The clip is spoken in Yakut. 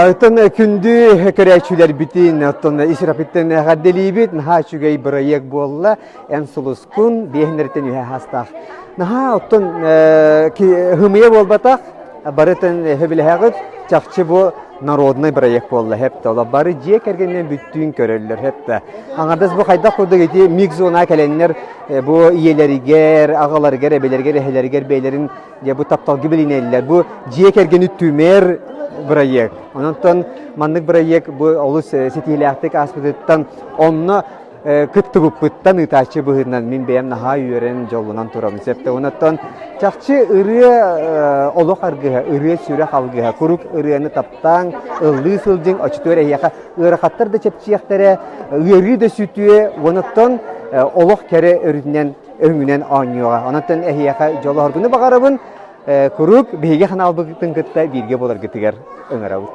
Оттон күндү көрөөччүлэрбитин, оттон ис сүрэхпиттэн эҕэрдэлиибит. Наһаа үчүгэй бырайыак буолла. Эн сулускун биэһиннэриттэн үһэ аастаах. Наһаа оттон хымыйа буолбатах, барытын сөбүлэһэҕит. Чахчы бу народный бырайыак буолла хэпте. Ола бары дьиэ кэргэнинэн бүттүүн көрөллөр хэпте. Аҥардас бу хайдах курдук ити микс зона кэлэннэр бу ийэлэригэр, аҕаларыгар, эбэлэригэр, эһэлэригэр бэйэлэрин Дьэ бу тапталга билинэллэр. Бу дьиэ кэргэни түмэр бырайыак. Онон маннык бырайыак бу олус ситиһиилээхтик ааспытыттан онно кыттыбыппыттан ыытааччы быһыытынан мин бэйэм наһаа үөрэн дьоллонон турабын сөптө. Онон чахчы ырыа олох аргыһа, ырыа сүрэх алгыһа. Куруук ырыаны таптааҥ, ыллыы сылдьыҥ, оччотугар эһиэхэ ыарахаттар да чэпчиэхтэрэ, ыарыы да сүтүө, онон олох кэрэ өрүтүнэн өҥүнэн оонньуоҕа. Онон эһиэхэ дьолоһоргуну баҕарабын. Куруук биһиги ханаалбытын кытта бииргэ буоларгытыгар ыҥырабыт.